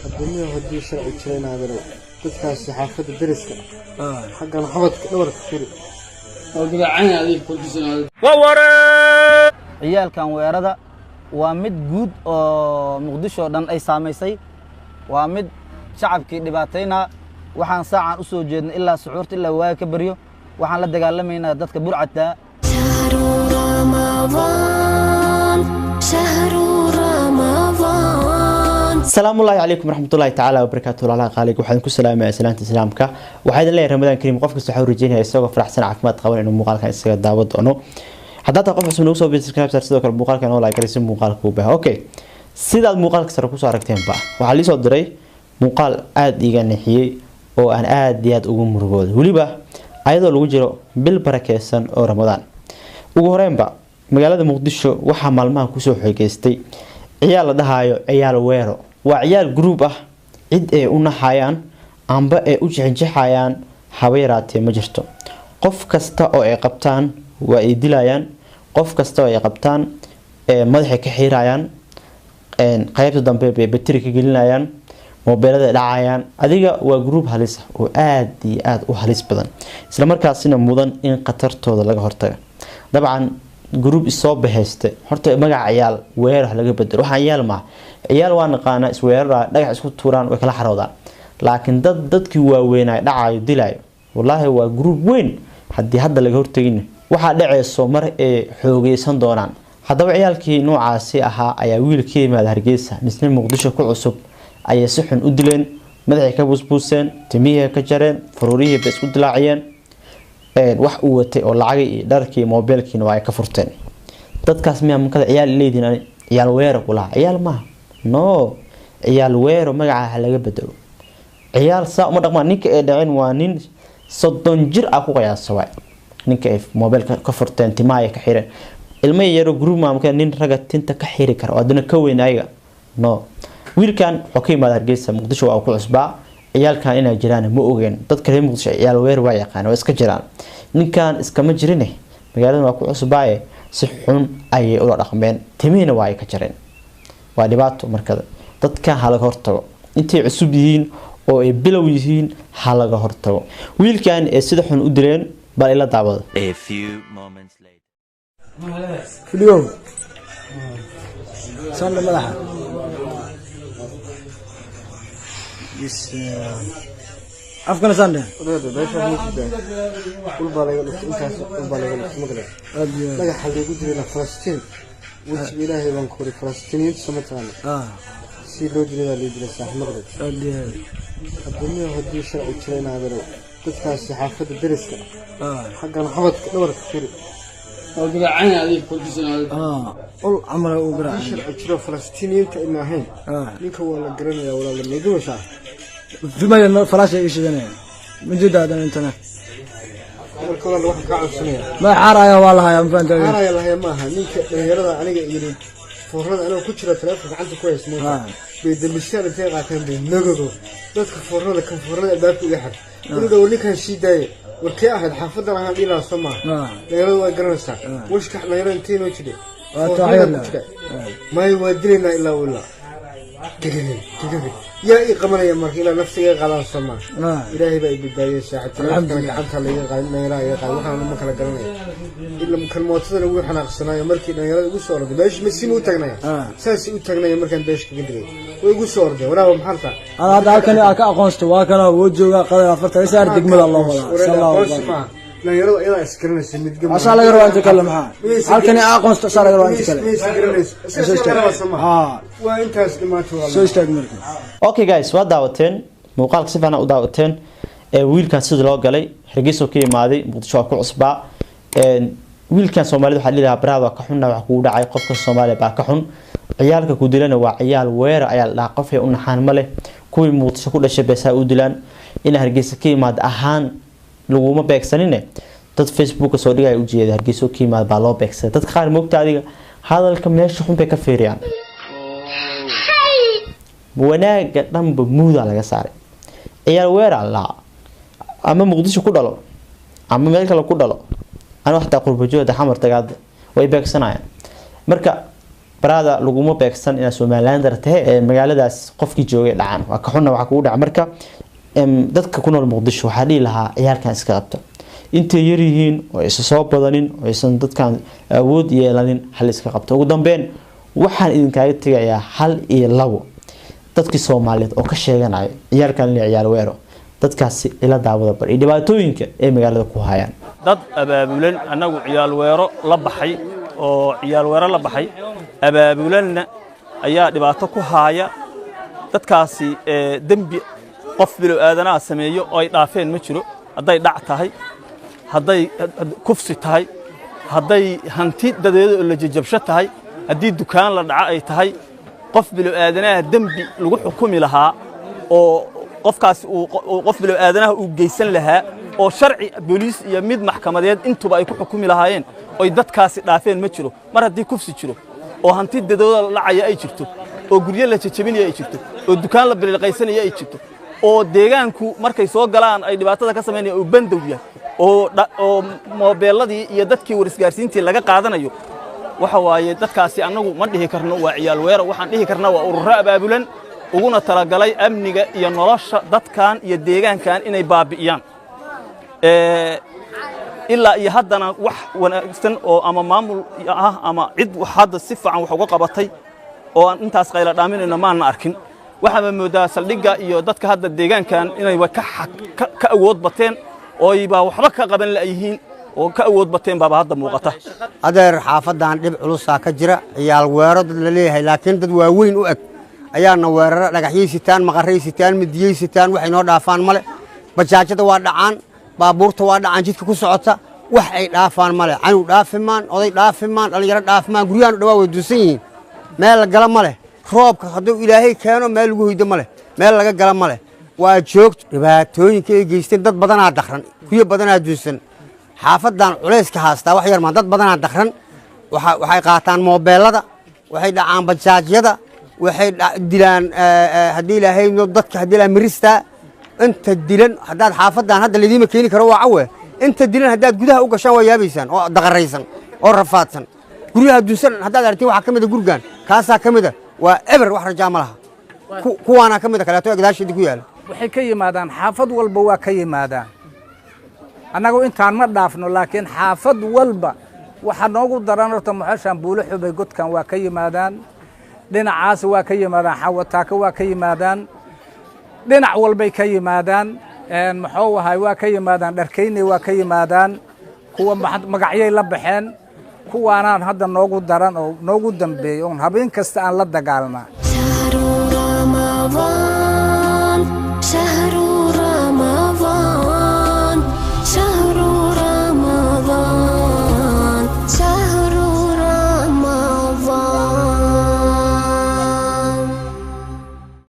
Adduunyada haddii sharci jiray adeerow, dadkaasi xaafadda deriska xaggan xabadka dhabarka furi. Ciyaalkan weerada waa mid guud oo Muqdisho oo dhan ay saamaysay, waa mid shacabkii dhibaataynaa. Waxaan saacan u soo jeednay ilaa suxuurta ilaa waaga ka baryo, waxaan la dagaalamaynaa dadka burcadtaa. شهر رمضان، شهر رمضان. Asalaamu ullaahi calaykum waraxmatullaahi tacaala wabarakaatu. Walaalaha qaaliga, waxaan ku salaamayaa salaanta islaamka. Waxaa idin leeyahay Ramadaan kariim. Qof kasta waxaa u rajeynaya isagoo faraxsan, caafimaad qaban inuu muuqaalkan isaga daawo doono. Haddaa tahay qof cusub, nagu soo subscribe saar, sidoo kale muuqaalkan oo like si muuqaalka u baha. Okay, sidaad muuqaalka sare kusoo aragteenba, waxaa liisoo diray muuqaal aada iiga nixiyey oo aan aada iyo aada ugu murugooday, weliba ayadoo lagu jiro bil barakeysan oo Ramadaan. Ugu horeynba, magaalada Muqdisho waxaa maalmahan kusoo xoogeystay ciyaal la dhahaayo ciyaal weero. Waa ciyaal group ah, cid ay u naxayaan amba ay u jexjexayaan haba yaraatee ma jirto. Qof kasta oo ay qabtaan waa ay dilayaan, qof kasta oo ay qabtaan madaxay ka xiirayaan, qaybta dambe bay bateri ka gelinayaan, moobeelada dhacayaan. Adiga waa group halis ah oo aada iyo aada u halis badan, isla markaasina mudan in khatartooda laga hortaga. Dabcan group isoo bahayste, horta magaca ciyaal weerar laga bedelo. Waxaan ciyaal maaha, ciyaal waa naqaana, isweerara, dhagax isku tuuraan, way kala xaroodaan, laakiin dad dadkii waaweynay dhacayo, dilayo, wallaahi waa group weyn. Haddii hadda laga hortagin, waxaa dhaceyso mar ay xoogeysan doonaan. Haddaba ciyaalkii noocaasi ahaa ayaa wiil ka yimaada Hargeysa misne Muqdisho ku cusub ayay si xun u dileen, madaxay ka buusbuuseen, timihii ka jareen, faruurihii bay isku dilaaciyeen, wax uu watay oo lacagay iyo dharkii iyo moobeelkiina waa ay ka furteen. Dadkaas miyaa mankada ciyaal leediin? Ani ciyaal weero kulaha, ciyaal maaha, no, ciyaal weero magaca ha laga bedelo. Ciyaal saa uma dhaqmaan. Ninka ay dhaceen waa nin 30 jir ah ku qiyaasa waay. Ninka ay moobeelka ka furteen, timaha ay ka xireen, ilmo yaro group maamka nin raga tinta ka xiri kara oo haddana ka weyn ayaga, no. Wiilkan wuxuu ka yimaada Hargeysa, Muqdisho waa ku cusbaa. Ciyaalkan inay jiraan ma ogeen. Dadka reer Muqdisho ciyaal weer waa yaqaan, waa iska jiraan. Ninkan iskama jirine, magaaladan waa ku cusbaaye, si xun ayay ula dhaqmeen, timihiina waa ay ka jareen. Waa dhibaato. Markada dadkan ha laga hortago intay cusub yihiin oo ay bilow yihiin, ha laga hortago. Wiilkan ee sida xun u dileen bal ila daawada. A few moments later. Filiyow sandha madaxa afkana sandhe. Odaada meesha ma jirtaa? Dhul baa laga dhuftay, intaas dhul baa laga dhuftay, ma garan. Dhagaxa lagu dilay Falastiin, wejiga Ilaahay baan ku uri, Falastiiniyiinta soo mataqaana si loo dilay baa loo dilay saaxiib, ma garan. Adduunyada haddii sharci jiray adeerow, dadkaasi xaafadda deriska xaggan xabadka dhabarka furi. Ul camal u haddii garaac. Sharci jiro Falastiiniyiinta ayna ahayn, ninka waa la garanayaa, walaala meeduwashaa. Fimaya falaasha ii shidanaya ma jeeda haddana intana. Marka walaal, waxaan kaa codsanayaa ma xaaraya, waa lahayaa, ma fahantaa? Xaaraya lahaya maaha. Ninka dhalinyarada aniga yiri foornada anigoo ku jira, taleefonka gacanta ku haysa moota bay dambishaan intay qaateen bay nagogo dadka foornada kan foornada albaabka iga xir inuu dhow ninkan sii daaye. Warkee ahayd xaafadan ahaan dhihi lahaa, soo maaha? Dhalinyarada waa garanaysaa washka, dhalinyarada intay noo jidhe Waa foornada taageer ku leh. jira may waa dilaynaa ilaa ilaa gagage gagage yaa ii qabanaya marka ilaa nafta iga qaadaan, soo maaha? Ilaahay baa i badbaadiyay saaxiib, taleefonkana gacanta laiga qaaday, dhalinyaraha iga qaaday, waxaan ma kala garanaya. Ila kan mootadana wuu xanaaqsanaayo markii dhalinyarada igu soo orday beesh ma u taagnaya, saasay u taagnaya markaan beesh kaga dilay, way igu soo ordeen. Waraaba maxaa rabtaa? Ana hadda halkani aa ka aqoonsato, waa kana wuu joogaa qadar 40 saar degmada loo wadaa. Wareer, Insha Allahu. aqoonsi maaha, dhalinyaradu ayadaa isgaranaysa midga. Asaa laga rabaa inta kale, maxaa halkani aa aqoonsato, asaa laga rabaa inta kale. Maysa garanaysa. Soo istaag. Waa intaas dhimaato. Soo istaag marka. Okay guys, waa daawateen muuqaalka, si fiican u daawateen ee wiilkan sida loo galay. Hargeysa ka yimaaday, Muqdisho waa ku cusbaa. Wiilkan Soomaalida waxaa leedahay baraad waa ka xunna wax kugu dhacay, qofka Soomaaliya baa ka xun. Ciyaalka ku dilana waa ciyaal weerar ayaa la dhahaa, qof ay u naxaan ma leh. Kuwii Muqdisho ku dhashay beesaa u dilaan, in Hargeysa ka yimaad ahaan laguma beegsanine. Dad Facebooka soo dhigaya ujeeda Hargeysa ka yimaad baa loo beegsaday. Dadka qaar moogta adiga hadalka meesha xun bay ka fiiriyaan, wanaaga dhanba muudaa laga saaray. Ciyaal weerar lahaa, ama Muqdisho ku dhalo ama meel kale ku dhalo, aniga xataa qurbajooda xamar tagaad way beegsanayaan. Marka Baraada laguma beegsan inaad Somalilander tahe, magaaladaas qofkii joogay dhacaan waa ka xunna waxaa kugu dhaca. Marka dadka ku nool Muqdisho waxaa dhihi lahaa ciyaalkan iska qabta intay yar yihiin oo aysan soo badanin oo aysan dadkan awood yeelanin, hal iska qabto. Ugu dambeyn waxaan idinkaaga tegayaa 1 iyo 2 dadkii Soomaaliyeed oo ka sheeganaya ciyaalkan inay ciyaal weero, dadkaasi ila daawada bar iyo dhibaatooyinka ay magaalada ku hayaan. Dad abaabulan annagu ciyaal weero la baxay oo ciyaal weero la baxay abaabulanna ayaa dhibaato ku haaya dadkaasi. Dembi qof bilow aadanaha sameeyo oo ay dhaafeen ma jiro. Hadday dhac tahay, hadday kufsi tahay, hadday hanti dadeeda oo la jajabsho tahay, haddii dukaan la dhaco ay tahay, qof bilow aadanaha dembi lagu xukumi lahaa oo qofkaasi uu qof bilow aadanaha uu geysan lahaa oo sharci booliis iyo mid maxkamadeed intuba ay ku xukumi lahaayeen oy dadkaasi dhaafeen ma jiro. Mar haddii kufsi jiro oo hanti dadooda la dhacaya ay jirto oo guryo la jajabinaya ay jirto oo dukaan la biliqaysanaya ay jirto oo deegaanku markay soo galaan ay dhibaatada ka samaynayaan uu bandow yahay oo moobeelladii iyo dadkii warisgaarsiintii laga qaadanayo, waxa waaye dadkaasi annagu ma dhihi karno waa ciyaal weero. Waxaan dhihi karnaa waa ururo abaabulan uguna talagalay amniga iyo nolosha dadkan iyo deegaankan inay baabi'iyaan. Ilaa iyo haddana wax wanaagsan oo ama maamul ah ama cid wax hadda si fiican wax uga qabatay oo aan intaas qayla dhaaminayno maana arkin. Waxaaba moodaa saldhigga iyo dadka hadda deegaankan inayba ka awood bateen ooyba waxba ka qaban la'yihiin oo ka awood bateen baaba hadda muuqata. Adeer, xaafadan dhib culusaa ka jira. Ciyaal weero dad la leeyahay, laakiin dad waaweyn u eg ayaana weerara. Dhagaxyay sitaan, maqarray sitaan, midiyey sitaan, waxay noo dhaafaan male. Bajaajada waa dhacaan, baabuurta waa dhacaan jidka ku socota, wax ay dhaafaan male. Canug dhaafi maan, oday dhaafi maan, dhallinyaro dhaafi maan. Guryahan dhawaa way dunsan yihiin, meel la gala ma leh. Roobka hadduu Ilaahay keeno, meel lagu hoydo ma leh, meel laga gala ma leh. Waa joogto dhibaatooyinka ay geysteen. Dad badanaa dakran, kuyo badanaa dunsan. Xaafadan culayska haastaa wax yar maan. Dad badanaa dakran. Waxay qaataan moobeelada, waxay dhacaan bajaajyada, waxay dilaan haddii Ilaahay dadka haddii Ilaahay miristaa inta dilan. Haddaad xaafadan hadda laidiima keeni karo, waa cawe inta dilan. Haddaad gudaha u gashaan waa yaabaysaan oo daqaraysan oo rafaadsan. Guryaha dunsan haddaad aragtiin, waxaa ka mid a gurigan, kaasaa ka mid a, waa eber, wax rajaa ma laha. Kuwaanaa ka mid a kaleeto gadaasheeda ku yaala. Waxay ka yimaadaan xaafad walba, waa ka yimaadaan. Annagu intaan ma dhaafno, laakiin xaafad walba waxaa noogu daran horta muxashan Buulo Xubay. Godkan waa ka yimaadaan, dhinacaas waa ka yimaadaan, Xawataako waa ka yimaadaan, dhinac walbay ka yimaadaan. Muxuu ahay, waa ka yimaadaan Dharkayney, waa ka yimaadaan. Kuwa magacyay la baxeen, kuwaanaan hadda noogu daran oo noogu dambeeyey oon habeen kasta aan la dagaalnaa. شهر رمضان.